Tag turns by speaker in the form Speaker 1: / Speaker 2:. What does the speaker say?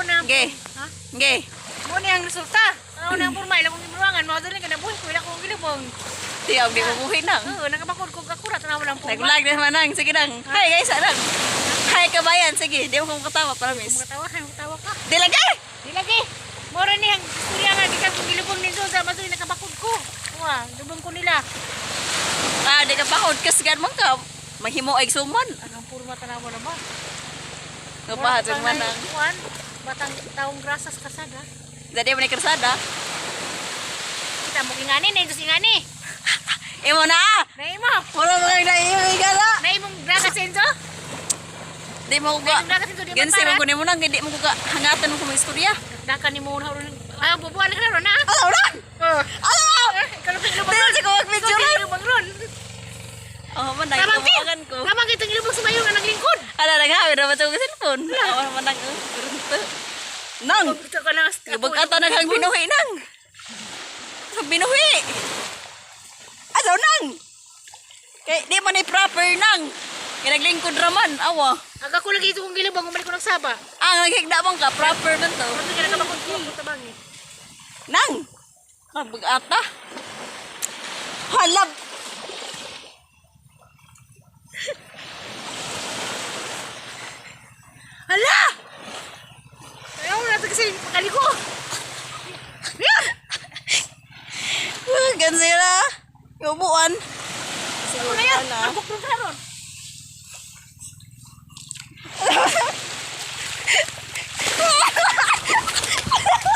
Speaker 1: na.
Speaker 2: Ge.
Speaker 1: Ha?
Speaker 2: Ge.
Speaker 1: Mo ni ang resulta. Ano na ang porma ila kong gibuangan mo dali ka nabuhi ko ila kong gilubong.
Speaker 2: Di ang di mo buhi nang.
Speaker 1: Oo, nakabakod ko akurat na walang porma.
Speaker 2: Nag-vlog na naman nang. Sige nang. Hi guys, nang. Hi kabayan, sige. Di mo kong katawa, promise.
Speaker 1: Matawa ka, matawa ka.
Speaker 2: Di lang kay.
Speaker 1: Di lagi. Mora ni ang istorya nga gikan kong gilubong ni Zoza, masoy nakabakod ko. Wa, lubong ko nila.
Speaker 2: Ah, di ka bakod kasgan man ka. Mahimo ay suman.
Speaker 1: Ang porma tanawa na ba?
Speaker 2: Nga pa hatag man nang.
Speaker 1: Kuan, batang taong grasas kasada.
Speaker 2: Dadi mo ni krasada.
Speaker 1: Kita mo ingani na Diyos ingani.
Speaker 2: Imo na.
Speaker 1: Naimo.
Speaker 2: Wala mo kang naiiyo gala.
Speaker 1: Naimong dragas Enzo.
Speaker 2: Di mo ko.
Speaker 1: Naimong dragas Enzo di
Speaker 2: Gansi
Speaker 1: ba
Speaker 2: mo ko nimo nang hindi mo ko ka hangatan mo ko mga istorya.
Speaker 1: Daka ni mo na ron. Ah, bubuan ka na ron na.
Speaker 2: Alaw na.
Speaker 1: Oh.
Speaker 2: Alaw.
Speaker 1: Ikaw lang ilubong
Speaker 2: Di
Speaker 1: ron.
Speaker 2: na ko mag-picture.
Speaker 1: Ikaw ilubong ron.
Speaker 2: Oh, man nang
Speaker 1: Tamang tin.
Speaker 2: tuwagan ko.
Speaker 1: Tamang itong ilubong sa mayo nga naglingkod.
Speaker 2: Ala naghawin na ba sa cellphone? Awa naman nang oh, kurunto. Nang.
Speaker 1: Gusto ko na.
Speaker 2: Lubog ata naghang binuhi nang. Ang binuhi. Asaw nang. Kay di man ni proper nang. Kay naglingkod raman awa.
Speaker 1: Aga ko lagi ito kong gilubong umalik ko nagsaba.
Speaker 2: Ang naghigda man ka proper man to.
Speaker 1: Ano ka nakabakod ko ako tabangi.
Speaker 2: Nang. Kabag ata. Halab. Hala!
Speaker 1: Ayaw na kasi pagkaliko. Yeah!
Speaker 2: Gansira. Yubuan.
Speaker 1: Ano na yan? Ang bukong karon.